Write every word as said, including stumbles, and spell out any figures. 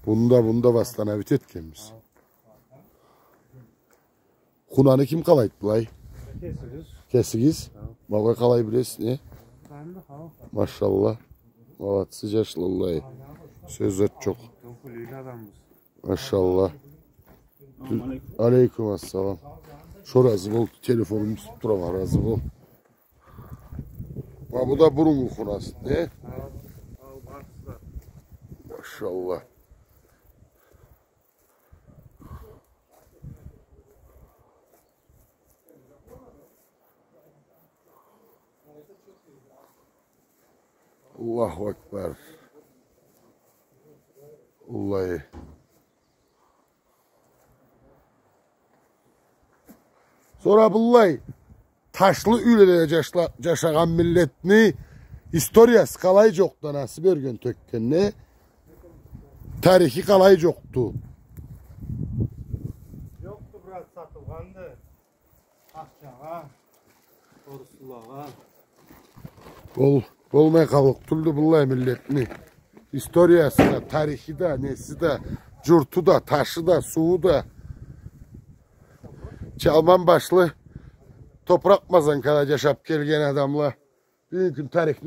Муну да, муну да восстановить этгенбиз. Хунаны ким къалайды былай? Кесигиз. Кесигиз? Хау. Ма былай къалай билесиз, не? Машалла. Молодцы, джашла, аллай. Сёз зат джокъ. Тёкюлюк адамбыз. Машалла. Алейкум ассалам. Шо, разы бол, телефонуму тутуб турама, разы бол. Ма бу да буруннгу хунасы, не? Машалла. Аллаху акбар. Аллай. Сора быллай ташлы юйледе джашла-, джашагъан миллетни историясы къалай джокъду, анасы бёрген, тёкген, не? Тарихи къалай джокъду? Джокъду, брат, сатылгъанды. Ахчагъа, оруслагъа. Бол-, болмай къаллыкъ тюлдю быллай миллетни историясы да, тарихи да, неси да, джурту да, ташы да, сууу да. Чалман башлы, топуракъ мазанкада джашаб келген адамла бюгюн кюн тарихни